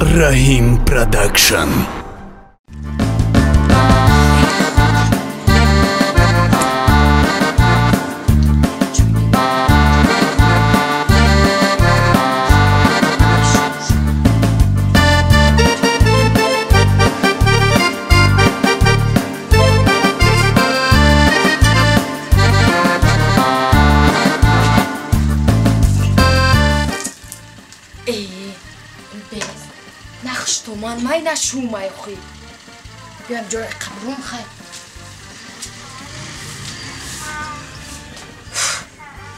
Rahim Production. Ман май нашумай охи. Биям ҷои қабрум хай.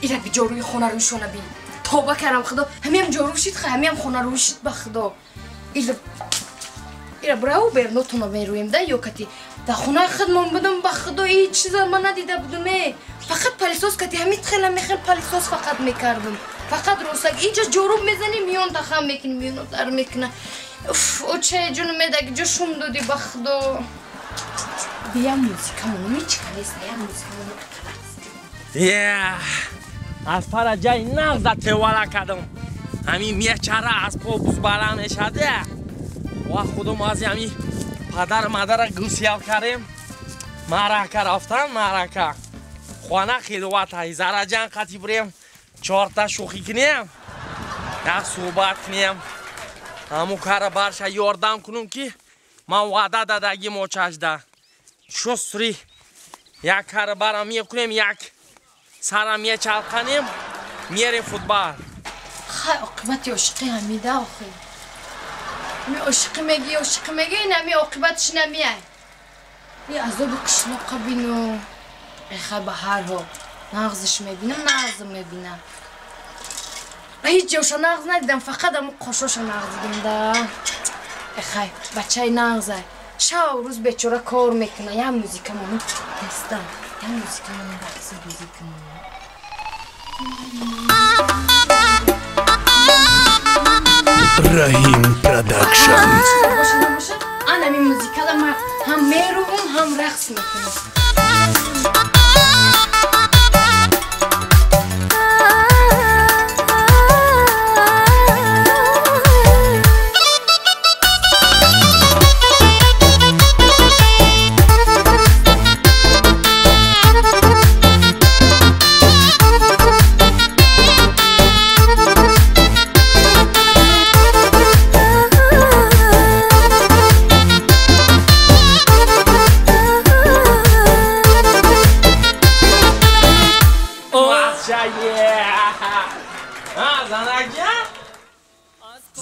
Ира би ҷоруи хона рӯшона би. Тоба кардам худо. Ҳамиам ҷору шид хай, ҳамиам хона рӯшид ба худо. Ира бирав бернотона мерӯем да ё кати. Да хонаи худмон будам ба худо ҳеҷ чиза ман надида будум э. Фақат палисос кати ҳамин хела мехел палисос фақат мекардум. Фақат росак инҷа ҷоруб мезанӣ миён тахам мекунӣ миёно дар мекуна. Уф, оче ҷону медаги ҷо шум додӣ ба худо. Бия музикамону мичка нест, я музикамону. Аз пара ҷай нағза тевала кардам. Ҳамин мечара аз по бузбала мешаде. Ва худом аз ҳамин падар мадара гусиял кардем. Марака рафтан, марака. Хона хилвата, Зараҷан қати бирем, чорта шӯхӣ кунем, як суҳбат кунем. Ҳамун кара барша ёрдам кунум ки ман ваъда дадагим очашда. Шустри як кара бара мекунем, як сара мечалқанем, мерем футбол. Хай оқибати ошиқӣ ҳамида охи. Ами ошиқӣ мегӣ, ошиқӣ мегӣ, ин ами оқибатиш намеай. И азоби қишлоқа бину. Эхай ба ҳар ҳол нағзиш мебинам, нағзм мебинам. Ҳеҷ ҷоша нағз надидам, фақат ҳамун қошоша нағз дидам да. Эхай, бачаи нағзай. Шав рӯз бечора кор мекуна, як музикамону тестам, як музикамону рақса бозӣ кунам. Rahim Production. Боша, набоша, ан ҳамин музикала ман ҳам мерувам, ҳам рақс мекунам.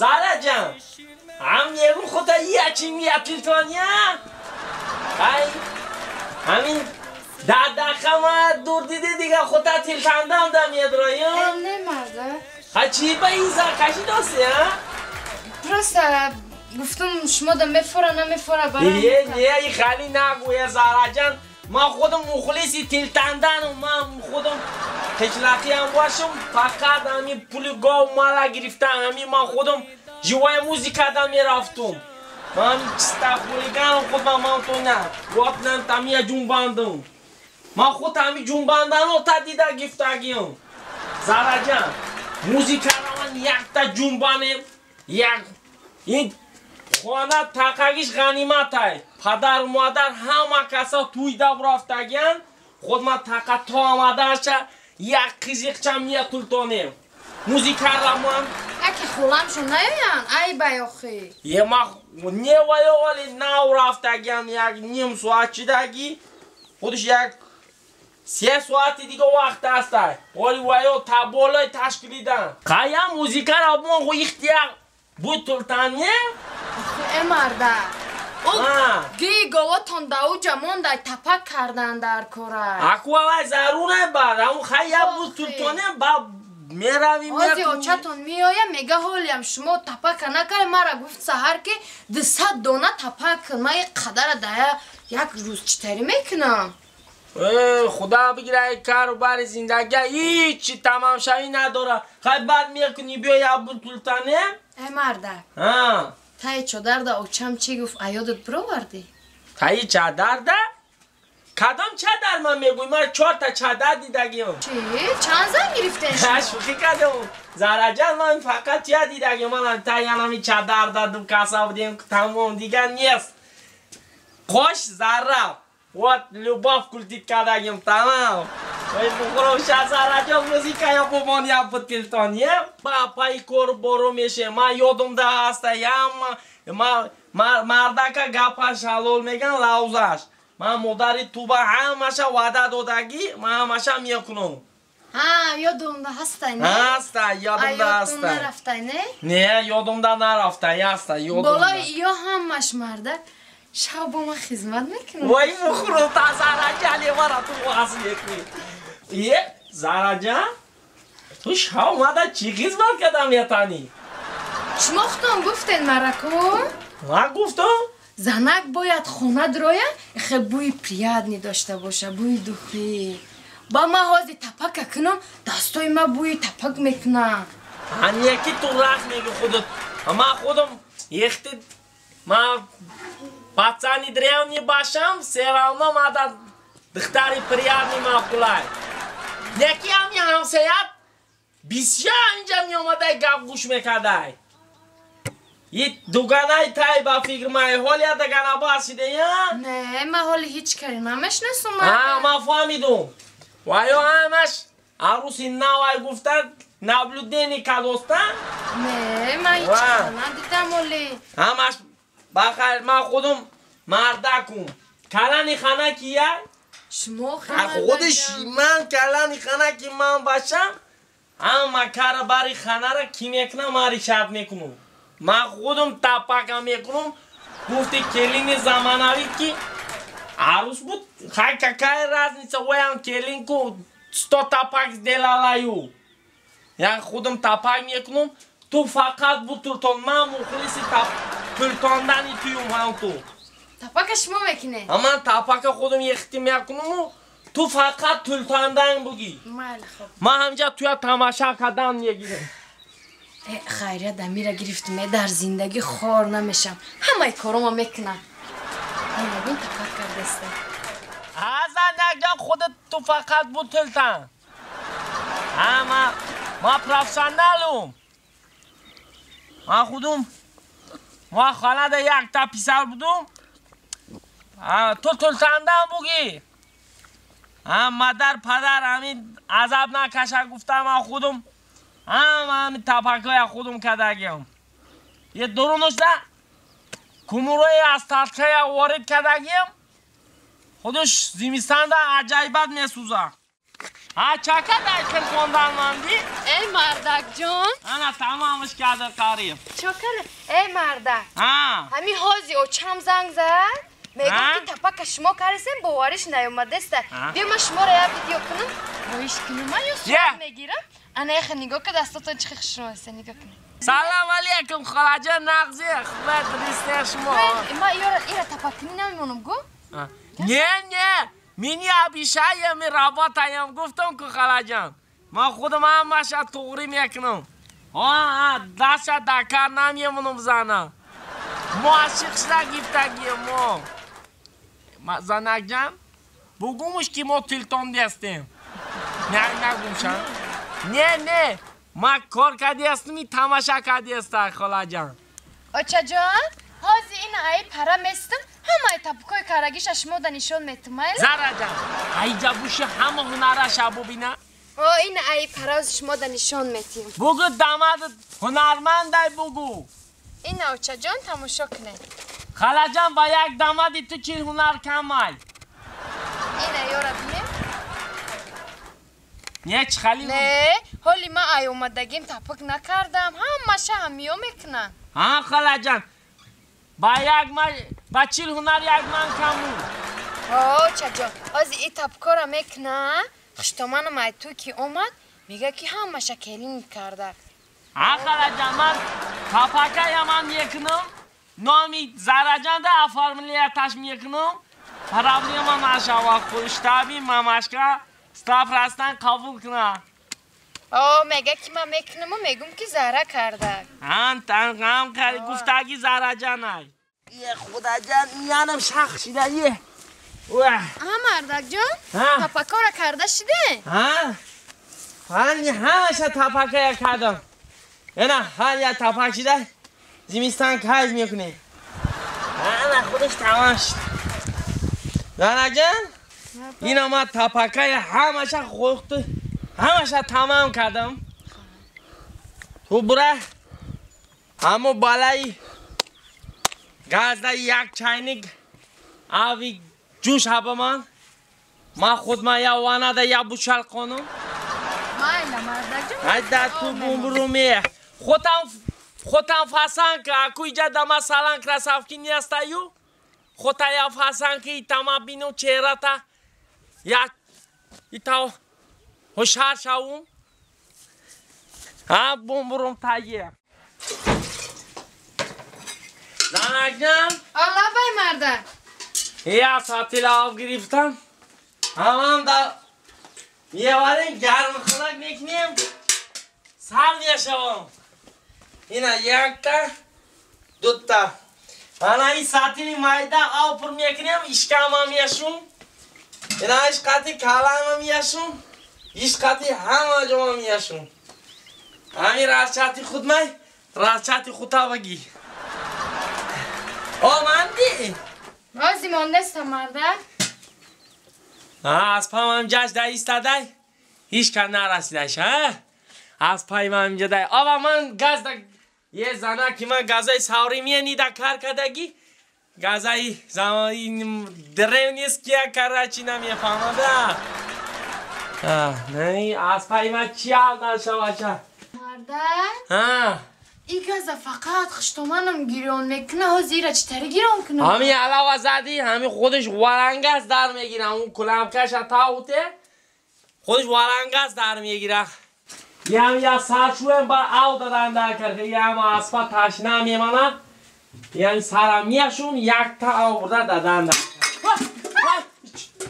Зараҷан, ҳам мегум худа ячи мияпилтоня? Ай, ҳамин дадахама дур диди дига худа тилтандам да медроям? Не, марда. Ха чи ба ин заркашӣ доси, а? Просто гуфтум шумо да мефора, намефора барам. Не, не, и хали нагӯя Зараҷан. Ман худам мухлиси тилтандану, ман худам қишлақиам бошам, фақат ҳамин пули гов мала гирифтан, ҳамин ман худам живая музикада мерафтум. Ман чиста хулиганом худам ман тона, вотнам тамия ҷунбандам. Ман худ ҳамин ҷунбандано та дида гифтагиам. Зараҷан, музикара ман якта ҷунбанем, як ин хона тақагиш ғаниматай. Падару модар ҳама каса тӯйда рафтагиян, худ ман тақа то омадаша як қизиқча миятултонем. Музикара ман Аки холамшон наёян, ай бай охи. Е ма не ваёвали нав рафтагиян як ним соат чидаги, худш як се соати дига вақт астай. Оли ваё таболой ташкилидан. Қая музикара мон ху ихтияр бутултанем? Охи э марда. Ги говотон да уҷа мондай тапак кардан дар кора. Аку авай зарур бар, аму хай я бутултонем ба меравим. Ози очатон меоя, мега ҳолиам шумо тапака накард, мара гуфт саҳар ки 200 дона тапак кун. Ман ин қадара дая як рӯз читарӣ мекунам. Худо бигира кару бари зиндагия ҳичи тамомшавӣ надора. Хай баъд мекунӣ биё я бутултонем? Э марда. Таи чодарда очам чӣ гуфт, аёдат бировардӣ? Таи чадарда? Кадом чадар ман мегӯй? Ман 4 та чадар дидагиам. Чӣ? Чанд зан гирифтен шумо? Шӯхӣ кардам. Зараҷан, ман фақат чия дидагиам? Ман таянами чадар дадум, каса будем, тамом, дигар нест. Қош зарра. Вот любовь культит кардагим, тамом. Ой, бухороша Зараҷон, музика я бумон я бутилтон, е? Ба пай кор боро меше. Ман ёдумда ҳаста, ям мардака гапаш ҳалол меган лавзаш. Ман модари туба ҳамаша ваъда додагӣ, ман ҳамаша мекунам. Ҳа, ёдумда ҳастай, не? Ҳаста, ёдумда ҳаста. Нарафтай, не? Не, ёдумда нарафтай, ҳаста, ёдумда. Болои ё ҳамаш мардак шаб бо ман хизмат мекунад. Вой, мухрута Зараҷан, мара ту ваз мекунӣ. Е, Зараҷан, ту шаб мада чӣ хизмат карда метавонӣ? Шумо худтон гуфтен мараку? Ман гуфтам? Занак бояд хона дроя, хел бӯи приятный дошта боша, бӯи духи. Ба ман ҳозир тапака кунам, дастои ма бӯи тапак мекунад. Яки ту рах меги худат. Ман худам ехти ман пацани древний бошам, все равно мада духтари приятный маъқулай. Яки ҳами ҳамсаят бисёр инҷа меомадай, гап гӯш мекардай. Дуганаи тай ба фикр май ҳолия дагана басиде, я? Не, ман ҳоли ҳеҷ каре намешнасум. Ҳа, ман фаҳмидум. Ва ё ҳамаш аруси навай гуфта наблюдение кадоста? Не, ман ҳеҷ кара надидам ҳоли. Ҳамаш бахайр, ман худум мардакум. Калани хана кия? Шумо. Худиш ман калани хана ки ман бошам, ҳама кара бари ханара ки мекунам, ман решать мекунам. Ман худум тапака мекунам. Гуфти келини замонавӣ ки арӯс буд, хай, какая разница, оям келин ку 100 тапак сделалаю. Я худум тапак мекунам, ту фақат бутултон, ман мухлиси тултондани туюм ҳам ту. Тапака шумо мекунед? Ман тапака худум ехти мекунаму, ту фақат тултондан бугӣ. Майли, хоб. Ман ҳамҷа туя тамаша кардан мегирам. Хайрият, амира гирифтум, дар зиндагӣ хор намешам, ҳамаи корома мекунам. Бин, тапак кардаста. Азанакҷон, худат ту фақат бутултан. Ама ман профессионалум. Ман худум ма хонада якта писар будум. Ту тултандан бугӣ. Мадар падар ҳамин азаб накаша гуфта, ман худум ҳама ҳамин тапакҳоя худум кардагиам. Е, дурунушда кумурои аз талчая ворид кардагиам, худуш зимистанда аҷоибат месӯза. А чака дай тилфондан манди? Эй, мардакҷон! Ана, тамомиш карда қариб. Чокара, эй, мардак! Ҳами ҳози очам занг зад, мегӯм ки тапака шумо кардесем, бовариш наёмадаста. Биё, ман шуморо як видео кунам, хоҳиш кунам, ман ё сурат мегирам. Ана, яха нигоҳ ка, дастотон чӣ хушрӯаста, нигоҳ кунед. Салом алейкум, холаҷон, нағзи, хубед, ристе шумо? Ман ира тапаккунӣ намемонам гу. Не, не, мы не обещаем, мы работаем, гуфтам ку, холаҷон. Ман худам ҳамаша туғрӣ мекунам. Даста дар кар намемонам зана. Мо ашиқ шуда гифтагием мо. Занакҷан, бугумуш ки мо тилтон нестем. Нагумша. Не, не, ма кор кардиастми, тамаша кардиаста, холаҷан. Очаҷон, ҳозир ина ай пара местам, ҳамаи тапукои карагиша шумо да нишон метум, майли? Зараҷан, айҷа буши ҳама ҳунараша бубина. О, ина ай пара шумо да нишон метим. Бугу, дамад ҳунармандай бугу. Ина, очаҷон, тамошо кунед. Халаҷан, ба як дамади ту чил ҳунар камай. Ина ёра бинем. Не, чӣ хали? Не, ҳоли ман ай омадагим тапук накардам, ҳамаша ҳамиё мекунанд. Ҳа, халаҷан, ба як ба 40 ҳунар як ман каму. Очаҷон, ҳозир и тапукора мекунам, хуштоманам ай ту ки омад, мега ки ҳамаша келин карда. Ҳа, халаҷан, ман тапакаямам мекунам, номи Зараҷанда оформления мекунам, проблема нашава, хуштаби мамашка 100% қабул кунад. О, мега ки ман мекунаму мегум ки зара карда. Ҳам гуфтаги Зараҷанай. Е, Худоҷан, янам шах шида, е. Мардак ҷон, тапакора карда шиде? ҳани ҳамаша тапакая кардам. Ина ҳар як тапак шида зимистон кайф мекунем. Ана худаш тамом шид. Занаҷон, ина ман тапакая ҳамаша хӯхту ҳамаша тамом кардам. Ту бура ҳамо балаи газда як чайник ави ҷӯш ҳаба ман. Ман худ ман я ванада я бушал қонум. Майла мардакҷон. Айда ту бумбуруме. Хотам фасанка, аку иҷа дама салан красавки нестаю. Хота я фасанки итама бину черата. Я итав ҳушар шавум. Ҳа бумбурум тайе. Занакҷон. Аллабай мардак. Я сатил об гирифтам. Ҳамам да меварем гармхунак мекунем. Сар мешавам. Ина якта, дута. Ана ин сатили майда об пур мекунем, ишкама мешум. Ина иш қати калама мешум. Иш қати ҳама ҷома мешум. Ҳамин расчати худмай, расчати хута баги. Оманди? Ози мондестам мардак. Аз памам ҷаш да истодай, ҳеч кас нарасидаш, ҳа? Аз пай ман инҷа дай. Ава ман газ да е зана ки ман газаи савримени да кар кардагӣ, газаи древнеския карачи намефаҳмада. Не, аз пай ман чи ҳал нашавача? Мардак? Ҳа. И газа фақат хуштоманам гирён мекуна, ҳозир ира чӣ тари гирён кунам? Ҳамин алава задӣ, ҳамин худаш варангаз дар мегира, он куламкаша тауте, худаш варангаз дар мегира. Ям я саршӯем ба ав дадан дар карда, ям аспа ташна мемона, ям сарам мешум, якта ав бурда дадан дар.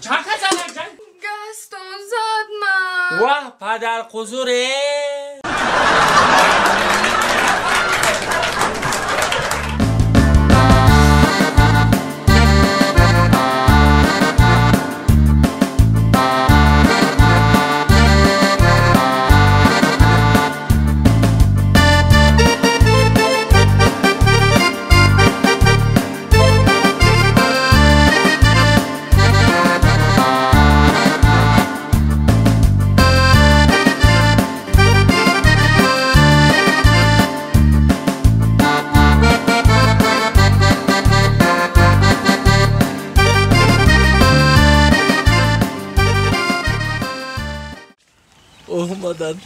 Чака задак ҷан? Гастон зад ман. Ваҳ падар қузуре. Olmadan.